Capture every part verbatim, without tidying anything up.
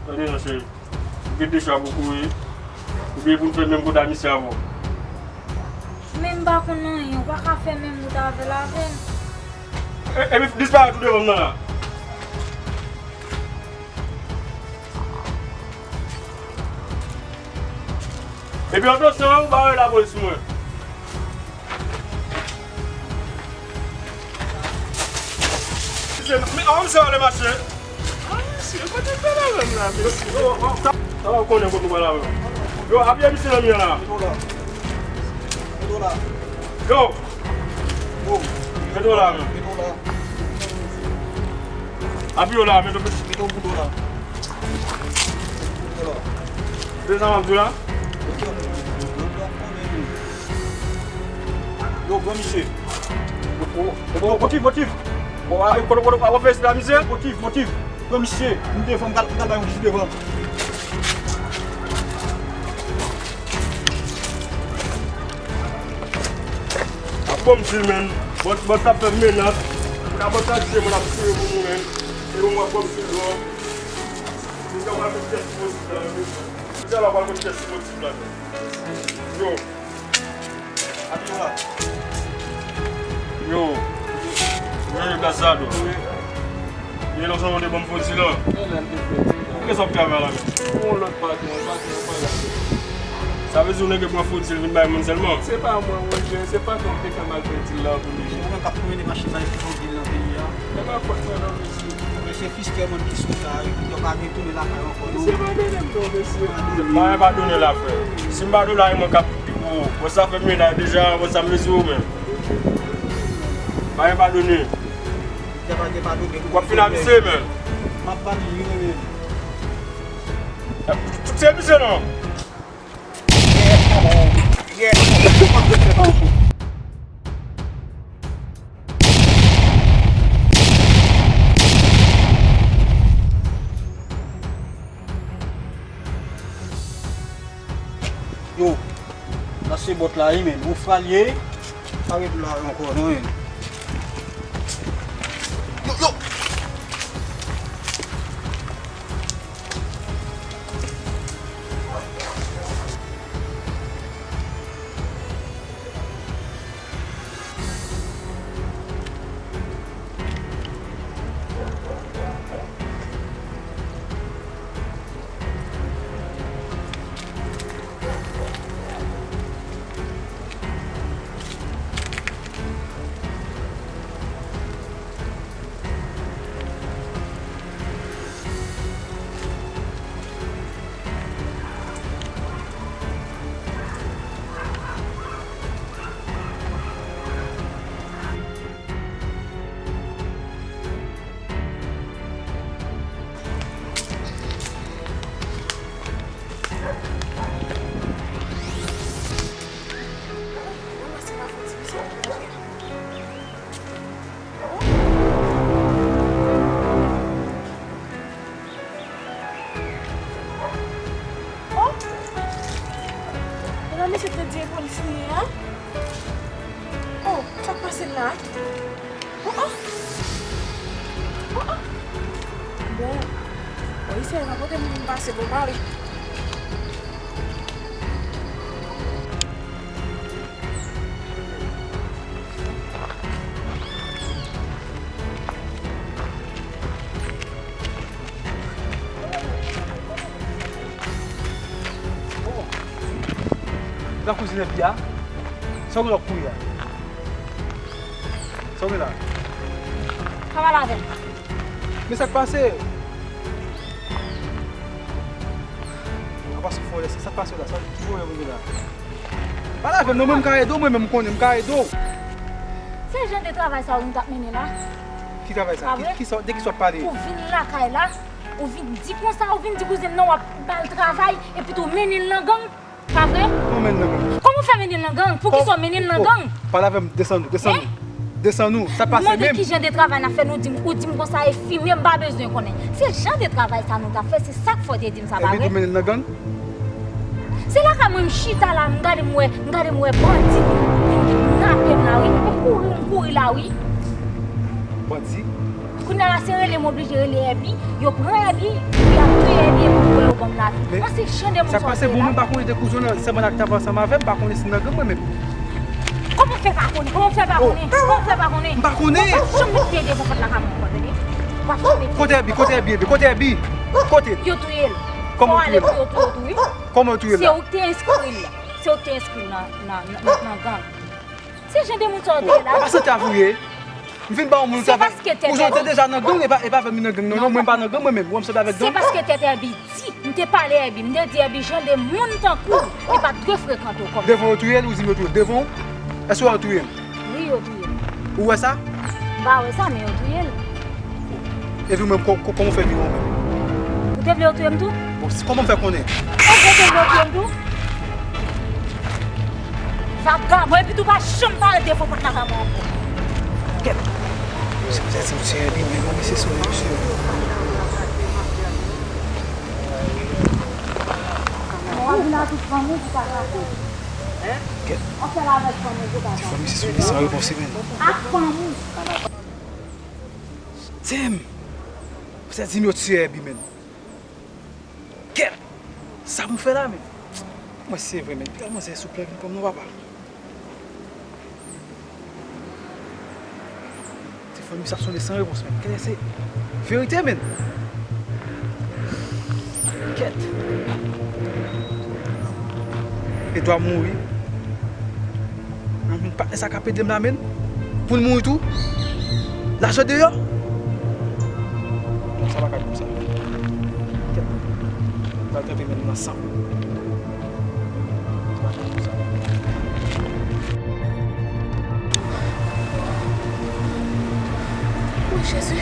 Tande non, cheri. Ou gen de chwa pou kouri. Oubyen pou n fè menm kote a misye avè w. Men m pa konn anyen, ou pa ka fè menm wout avè l avè m. E, epi disparèt ou devan m nan la. Epi an dosye an, ou pa rele lapolis sou mwen. Mesye, men, an, misye ale mache. Ah, mesye, kote m pral avè m la, mesye? Yo, an, sa, sa w konnen kote w pral avè m. Yo, apiye misye nan mi an la. Yo. Mete w la, men. Apiye w la, mete w. Tande sa m ap di w la? Yo, gran misye. Motiv, motiv. Kote, kote, kote, kote, kote, misye? Motiv, motiv. Gran misye, m devan, m pral, m pral bay yon jis devan. Ap ban m di, men. Bòs, bòs ap fè menas. Pou ta bòs ap di, men ap tiye pou nou, men. E bon, w ap ban m di, non. Misye ap fè tèt posib la, men. Misye ap fè tèt posib la, men. Yo. Yo. Yo, yo, Blazado. Ye lòt jan w te ban m fo di la. Pou kisa w ap travay la menm? Pou yon lòt patwon, patwon pa la. Sa vle di ou nèg pran fo di l vin bay moun sèlman? Se pa mwen, Roger, se pa mwen ki te fè malfè di l la pou li. Se mwen k ap mennen machin nan pou di l nan peyi a. Se pa fòt mwen non, mesye. Mesye, fiskè moun ki sou sa, yo pa gen tounen lakay ankò, non. Mesye, pa mennen m non, mesye. Pa gen padone la, frè. Si m padone la, e mwen k ap pi gwo. Bon, sa fè menaj deja, bon, sa m bezwen ou menm. Pa gen padone. W ap fin a misye, men. M ap ba li youn, men. Tout se misye, non. Yo, sa se bòt la, wi, men. Ou fral ye, pa ret la ankò, non, men. Yo, yo! Oh! Epa misye te di e polis li ye a? Oh, sa k pase la? Oh, oh! Oh, oh! Bon, polisye a pa pote moun vin pase pou pale. Nan kouzin epi a, sa w gen la pou kouri a? Sa w gen la? Pa pale avè m. Men sa k pase? Pase fò lè, sa k pase la, sa ki pwoblèm ou gen la? Pale avè m non, mwen m ka ede w, mwen menm m konnen m ka ede w. Se jan de travay sa ou t ap mennen la? Ki travay sa? Ki, ki sa, de ki sa w ap pale? Ou vin lakay la, ou vin di konsa, ou vin di kouzen m nan w ap ba l travay, epi tou mennen l nan gang. Pa vre? Kòman mennen l nan gang? Kòman w fè mennen l nan gang? Poukisa w mennen l nan gang? Pale avè m, desann ou, desann ou. Desann ou, sa pase menm? Mande ki jan de travay n ap fè, nou di m, ou di m konsa, e fimen m pa bezwen konnen. Se jan de travay sa nou t ap fè, se sa k fè w te di m sa, pa vre? Epi tou mennen l nan gang? Se lakay mwen m chita la, m gade m wè, m gade m wè bandi vin, vin kidnape m la wi. M kouri, m kouri la wi. Bandi? Kounye a la se rele m oblije rele Èbi, yo pran Èbi, epi y ap touye Èbi epi yo ban m lavi. Mwen se jan de moun sa w te la. Sa k pase pou mwen, m pa konnen de kouzen w nan, sèlman ak t ap ansanm avè m, m pa konnen si nan gang mwen menm. Kòman w fè pa konnen? Kòman w fè pa konnen? Kòman w fè pa konnen? M pa konnen. W ap janm mete pye devan pòt lakay mwen ankò, tande? W ap janm mete. Kote Èbi? Kote Èbi? Kote Èbi? Kote? Yo touye l. Kòman yo touye l? Fò ale pou yo touye w tou wi. Kòman yo touye l la? Se ou k te enskri l. Se ou k te enskri l nan, nan, nan, nan gang. Se jan de moun sa w te ye la. Paske ta vouye. M vin ba yon moun travay. Ou te deja nan gang, e pa, e pa avè m nan gang non, non, mwen m pa nan gang mwen menm, ou wè m sanble avèk gang. Se paske tèt Èbi di, m te pale Èbi, m te di Èbi jan de moun tankou w, li pa t dwe frekante w kòm sa. Devan yo touye l, ou di m yo touye l devan w? Èske yo touye l? Wi, yo touye l. Ou wè sa? M pa wè sa, men yo touye l. Epi mwen, kò-, kò-, kòman w fè vire w menm? Ou te vle yo touye m tou? Bon, si, kòman m fè konnen? Èske w te vle yo touye m tou? Vagabon, epi tou pa janm pale devan pòt lakay mwen ankò. Kèt. Se, se, se, se Èbi, men mwen, mesye, se mesye. Mwen, w ap vin ak tout fanmi pou pa kache. Kèt. W ap fè l avèk fanmi pou pa kache. Ti fanmi, se sou li san repons, men. Ak fanmi. Tim! Ou sa di m yo tiye Èbi, men. Kèt! Sa pou m fè la, men? Mwen se vre, men. Pè manzè, souple, vin pran m non, papa. Ti fanmi sa sonnen san repons, men. Kèt, se verite, men. Kèt. Edwa mouri. Nan men patnè sa k ap ede m la, men. Pou l mouri tou. Lajan deyò. Non, sa pa ka konsa. Kèt. Pral trete men nan san. Sa pa ka konsa. Wi, Jezi.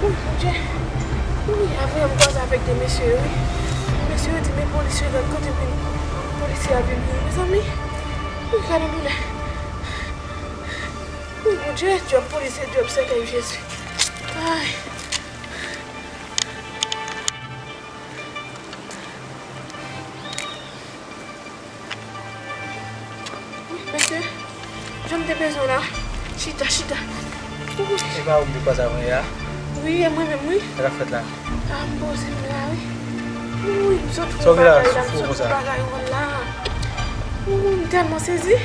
Wi, Bondye. Wi, avè m kwaze avèk de mesye, wi. Mesye yo di, men polis yo lòt kote, men polisye a vin mouri, mezanmi. Wi, gade doulè. Wi, Bondye, djòb polisye, djòb sèkèy, Jezi. Ay. Wi, mesye, jan m te bezwen w la. Chita, chita. Wi. E pa ou m te kwaze avanyè a? Wi, e mwen menm, wi. Sa k ap fèt la? A, m poze m la, wi. Wi, m sot fè yon bagay la, m sot fè yon bagay la. Wi, m tèlman sezi.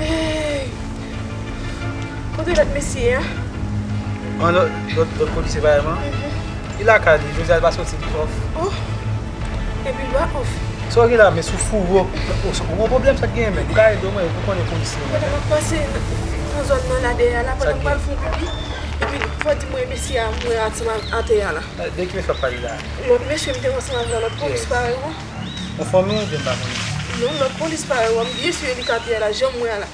Hey. Kote lòt mesye a? An, lòt, lòt, lòt polisye pa mwen. Mhm. Li lakay li, jodi a li pa soti, li off. Oh. Epi l pa off. Sa w gen la, men sou fou, ou, ou, ou gon pwoblèm sa k genyen, men. M ka ede w, mwen, ou konnen polisye, mwen. Pandan m ap pase nan zòn nan la dèyè a la, pandan m pral fè yon pipi, epi fò di mwen mesye a m wè atè a la. De ki mesye w ap pale la? Lòt mesye m te wè ansanm avè lòt polis parèy ou an. Yon fanmi oubyen m pa konnen? Non, lòt polis parèy ou an, m byen si li k atè a la, jan m wè a la.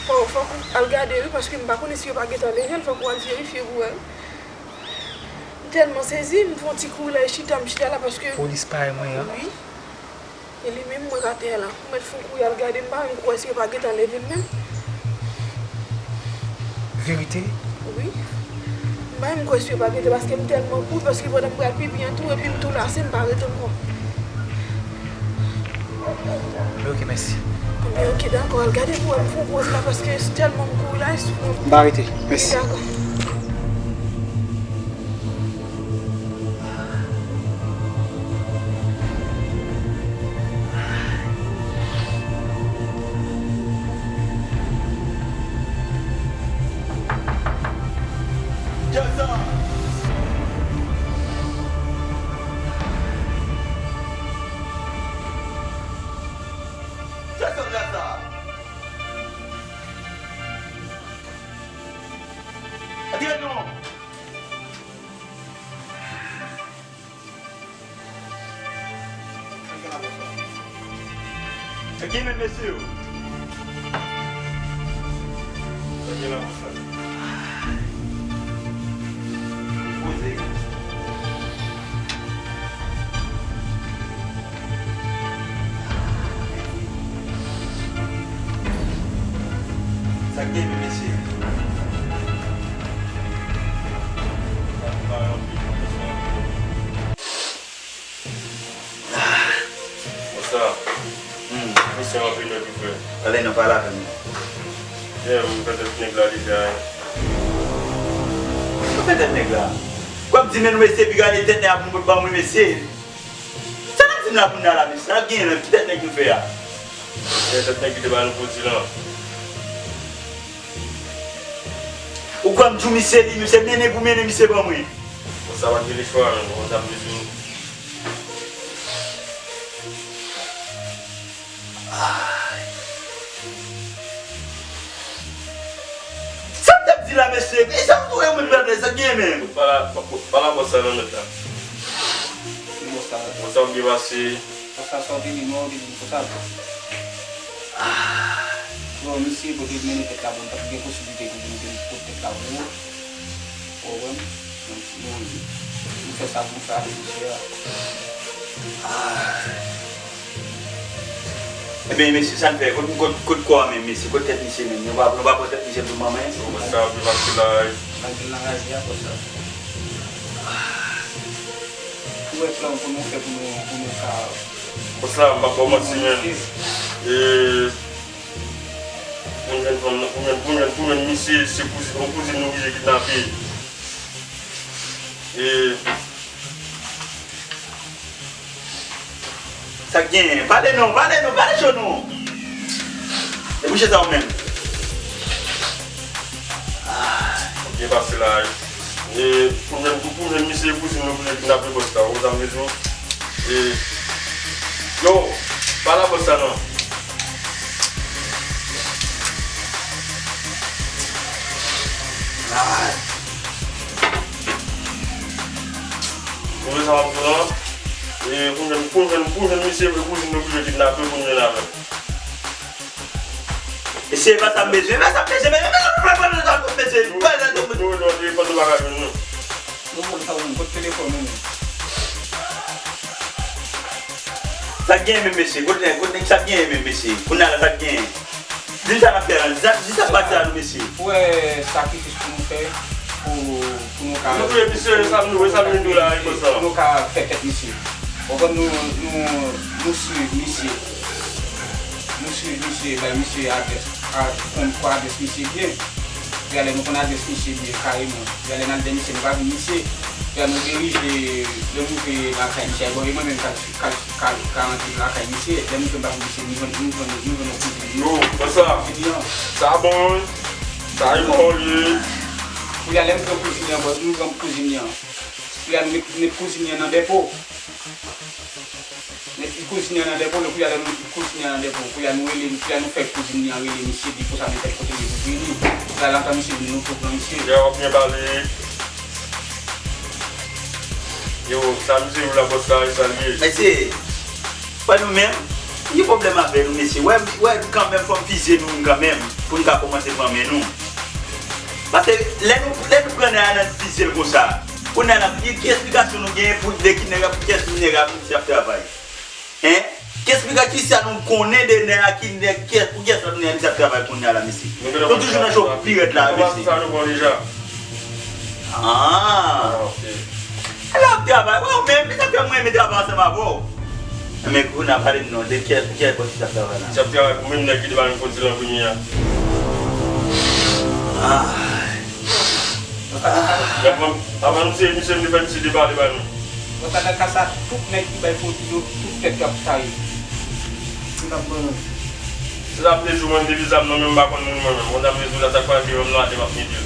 Fò, fòk ou al gade wi, paske m pa konnen si yo pa gentan leve l, fòk ou al verifye pou wè wi. M tèlman sezi, m fè yon ti kouri la, e chita, m chita la paske. Polis parèy mwen an? Wi. E li menm mwen k atè a la. M mèt fè yon kouri al gade, m pa menm kwè si yo pa gentan leve l menm. Verite? Wi. M pa menm kwè si yo pa gentan, paske m tèlman kouri, paske pandan m pral pipi an tou, epi m tou lase, m pa ret ankò. Men oke, mèsi. Ebyen, oke, dakò, al gade pou wè m fè yon poz la, paske tèlman m kouri la, e sou mwen. M pa rete, mèsi. Dakò. Ki men mesye yo? Sa gen la konsa? Poze. Sa gen men mesye? Sa pa anpil, non, mesye. Bòs la. Hmm. Mesye anpil, wi, frè. Pale non, pale avè m. Yeah, m fè tèt nèg la deja, wi. Ou fè tèt nèg la? W ap di men nou mesye, pi gade tèt nèg ap yon kout ban mwen, mesye. Sa n ap di m la kounye a la, mesye? Sa gen nan ki tèt nèg nou fè a? Yeah, tèt nèg ki te ba nou pwodui lan. Ou kwè m di w misye li, misye mennen pou mennen misye ban mwen. Bon, sa pa t gen lechwa, men bon, sa m bezwen. Ay. Sa m t ap di la, mesye? E sa m voye mwen pèpè, sa gen men? Pala, pala bòs sa nan mèt la. Bòs sa. Bòs sa w byen pase. Konsa sa w te di, non, w te di m konsa. Ah. Bon, misye pote mennen tèt la, bon, pa t gen posiblite pou vin pote tèt la pou ou. Ou konprann? Donk, nou, nou fè sa pou sa, misye a. Ah. Ebyen, mesye, sa n fè? Kot, kot, kot kò a menm, mesye? Kot tèt misye menm? Nou pa, nou pa pran tèt misye pou manman? Bon, sa, pi pase la. Malgre l anraje a, konsa. Ou wè plan pou nou fè pou nou, pou nou ka. Konsa, m p ap ba w manti, men. E, pou m jwenn fanm nan, pou m jwenn, pou m jwenn, pou m jwenn misye, se kouzin, yon kouzin nou oblije kidnape. E, sa k genyen? Pale non, pale non, pale cho non. E bouche sa ou menm. Ah. Byen pase la, wi. E pou m jwenn, pou, pou m jwenn misye, kouzin nou, pou nou kidnape bòs la, ou sa m bezwen. E, yo, pa la bòs la non. Ou wè sa w ap fè lan? E pou m jwenn, pou m jwenn, pou m jwenn misye, kouzin nou oblije kidnape pou m jwenn avè l. Mesye, e pa sa m bezwen, e pa sa m bezwen, mesye, mesye, mesye, mesye, mesye, mesye, mesye, mesye, mesye. Nou, nou, nou, telefòn nou pa ka jwenn nou. Nou konn sa ou menm, kot telefòn ou menm? Sa k genyen menm, mesye? Kot nèg, kot nèg, sa k genyen menm, mesye? Kounye a la, sa k genyen? Di m sa n ap fè la, di sa, di sa k pase la, nou, mesye. Ou wè sakrifis pou nou fè, pou, pou nou ka. Nou touye misye, sa nou, sa nou di la, e konsa. Pou nou ka fè tèt misye. Ou konprann, nou, nou, nou swiv misye. Nou swiv misye, bay misye adrès, a, konn kwa adrès misye byen. Epi lè nou konn adrès misye byen, kareman. Epi lè n al dèyè misye, nou pa jwenn misye. Epi nou dirije, lè nou rive lakay misye, bon, e mwen menm k al, k al, k al, k al rantre lakay misye. Lè nou rive lakay misye, nou jwenn, nou jwenn, nou jwenn yon kouzin li. Yo, konsa. Kouzin li an. Sa bon, wi. Sa e bon, wi. Kounye a, lè nou jwenn kouzin li an, bon, nou jwenn kouzin li an. Kounye a, nou met, met kouzin li an nan depo. Men kouzin li an nan depo, lè kounye a lè nou met kouzin li an nan depo, kounye a nou rele, kounye a nou fè kouzin li an rele misye, di konsa men tèl kote li pou vini. Kounye a l antan misye vini, nou tou pran misye. Yo, w ap byen pale. Yo, sa misye yo la bòs la, e sa l ye. Mesye, wè nou menm, nou gen pwoblèm avè nou, mesye. Wè, wè, kanmenm, fò m fizye nou kanmenm, pou n ka kòmanse pran men nou. Paske lè nou, lè nou pran nèg la nan fizye l konsa, kounye a n ap di ki esplikasyon nou gen pou de ki nèg ap, ki nèg ap, misye ap travay? Hein? Ki esplika-, kisa nou konnen de nèg la, ki nèg, ki, pou kiyès la nèg misye ap travay kounye a la, mesye? Nou toujou nan cho pirèt la, mesye. Ah. L ap travay, wè, ou menm, misye ap fè mwen renmen travay ansanm avè w. Men kounye a pale m non, de kiyès, pou kiyès bòs misye ap travay la? Misye ap travay pou menm nèg ki te ba nou pwodui lan premye a. Ah. Avan, avan misye, misye vin fè misye depale ba nou. Bon, sa nan ka sa, tout nèg ki bay pwodui yo, tout tèt yo ap taye. Tout ap ban nou. Se sa m te di w, mwen m te di zam nan, men m pa konn moun mwen menm. Bon, zam rezo la, sa k pa gen yon lade m ap mete l.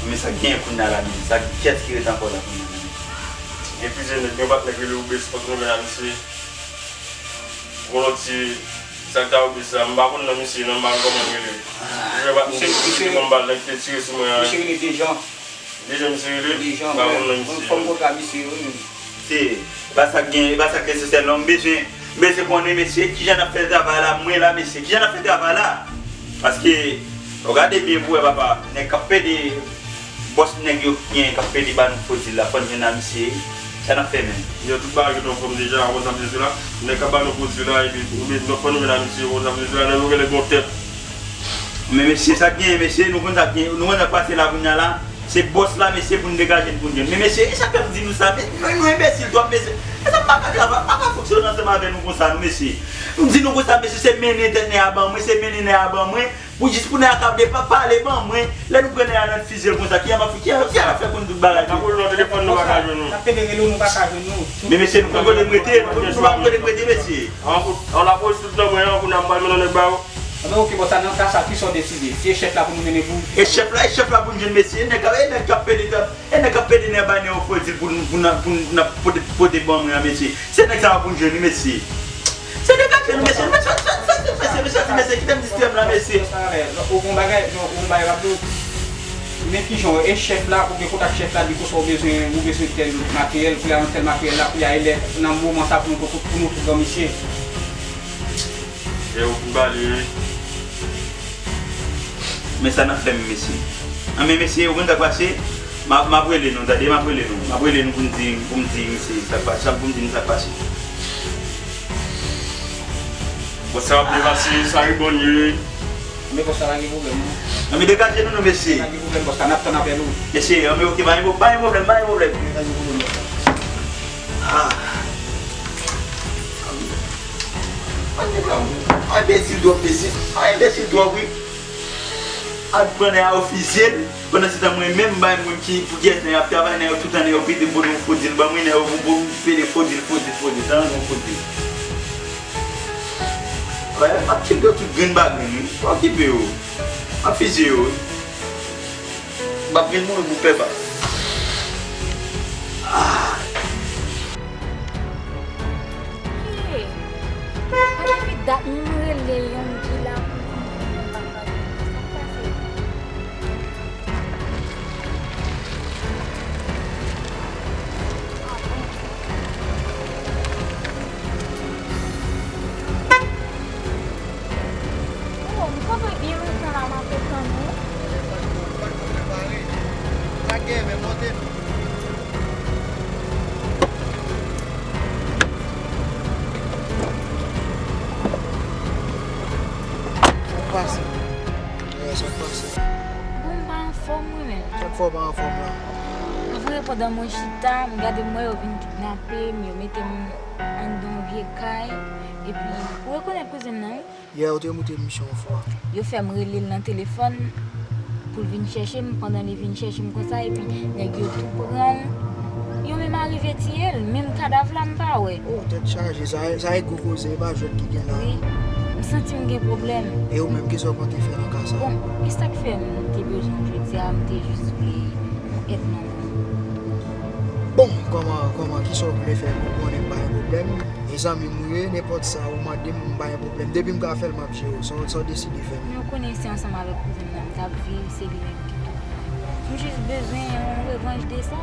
Men sa k gen kounye a la menm? Sa, kiyès ki ret ankò la kounye a la menm? Gen plizyè nèg, gen yon patnè k rele Oubes, fòk nou gen a misye. Gon lòt ti, sa k ta Oubes la, m pa konn non misye non, m pa konn kòman l rele. Misye pa, misye ki te konn ba l, nèg ki te tire sou mwen an. Misye rele Dejan. Dejan misye rele? Dejan, m pa konn non misye. Fò m kontre a misye wi menm. Se, e pa sa k gen, e pa sa k nesesè non, m bezwen, Mesye konnen, mesye, kijan n ap fè travay la, mwen la, mesye, kijan n ap fè travay la? Paske, w gade byen pou wè, papa, nèg k ap pede, bòs nèg yo genyen k ap pede ba nou fo dil la, fò n jwenn a misye, sa n ap fè menm? Yo, tout bagay gen yon fòm deja, ou konn sa m di la, nèg k ap ba nou fo dil la, epi, oubyen, nou fò nou jwenn a misye, ou konn sa m di la, nèg yo genlè gon tèt. Men mesye, sa k genyen, mesye, nou konn sa k genyen, nou konn sa k pase la kounye a la. Se bòs la, mesye, pou n degaje n pou n jwenn. Men mesye, e sa k fè m di nou sa, men nou, nou enbesil twòp, mesye. E sa m pa ka travay, m pa ka fonksyone ansanm avè nou konsa, nou, mesye. M di nou konsa, mesye, se mennen tèt nèg a ban mwen, se mennen nèg a ban mwen. Pou jis pou nèg a ka de pa pale ban mwen. Lè nou pran nèg a nan fizye l konsa, kijan m ap, kijan, kijan m ap fè konn tout bagay tou? N ap rele w nan telefòn, nou pa ka jwenn ou. N ap pede rele w, nou pa ka jwenn ou. Men mesye, nou konn kote m rete, nou konn kote m rete, mesye. An, lapolis tout nan mwen an, kounye a m pral mennen nèg ba yo. Anben, oke, bòs, sa nan ka sa, kisa w deside? Si e chèf la pou nou mennen pou. E chèf la, e chèf la pou n jwenn, mesye. E nèg, e nèg k ap pede, e nèg k ap pede nèg bay nèg yo fo dil pou n, pou n, pou n ap pote, pote ban mwen an, mesye. Se nèg sa yo pou n jwenn, wi, mesye. Se nèg k ap jwenn, mesye. Mesye, mesye, mesye, mesye, mesye, kite m distrè m la, mesye. Ou gon bagay, non, ou gon bagay, w ap di w. Men kijan, e chèf la, ou gen kontak chèf la, di konsa ou bezwen, ou bezwen tèl materyèl, pou y al nan tèl materyèl la, pou y al nan moman sa pou nou, pou nou tout pran misye. E ou fin ba li, wi. Men sa n ap fè m, mesye. Anben, mesye, ou konn sa k pase? M ap, m ap rele nou, tande, m ap rele nou. M ap rele nou pou m di, pou m di misye sa k pase, pou m di nou sa k pase. Bon, sa ap devase, sa rebon ye. Anben, bòs, sa pa gen pwoblèm, non. Anben, degaje nou, non, mesye. Pa gen pwoblèm, bòs, sa n ap tann apèl ou. Mesye, anben, oke, pa gen pwo-, pa gen pwoblèm, pa gen pwoblèm. Pa gen pwoblèm, bòs. Ah. An enbesil twòp, mesye. An enbesil twòp, wi. Al pran nèg a yo fizye l. Pandan se tan mwen menm, m bay mwen ki, pou kiyès nèg ap travay, nèg yo toutan nèg yo pede pote yon fo dil ban mwen, nèg yo pou, pou pede fo dil, fo dil, fo dil, tan yon fo dil. Wè, m ap tcheke yo tout grenn pa grenn, wi. Pa okipe yo. M ap fizye yo, wi. M ap vin mouri pou pèp la. Ah. Hey! Depi dat m rele Yongi la pou li, li pa ka vini. Sa k pase? Ah bon. Oh, m kanpe byen lontan la, m ape tann ou. Telefòn mwen, telefòn mwen pare. Pa gen, men monte nou. Sa k pase? Wè, sa k pase? Bon, m pa anfòm, wi, men. Sa k fè w pa anfòm la? Vre, pandan mwen chita, m gade, m wè yo vin kidnape m, yo mete m anndan yon vye kay, epi, ou rekonèt kouzen m nan, wi. Yè, ou te montre m misyon yon fwa. Yo fè m rele l nan telefòn pou l vin chèche m, pandan li vin chèche m konsa, epi nèg yo tou pran l. Yo menm arive tiye l, menm kadav la m pa wè. Oh, tèt chaje, sa, sa e gwo koze, e pa jwèt ki gen la. Wi, m santi m gen pwoblèm. E ou menm, kisa w konte fè nan ka sa? Bon, e sa k fè m te bezwen w jodi a, m te jis vle yon èd nan men w. Bon, kòman, kòman, kisa w vle fè pou konnen m pa gen pwoblèm? E zanmi m ou ye, nenpòt sa ou mande m, m pa gen pwoblèm. Depi m ka fè l, m ap jere w. Sa w, sa w deside fè m. Men w konnen se ansanm avèk kouzen m nan m t ap viv, se li menm ki tou. M jis bezwen yon revanj de sa.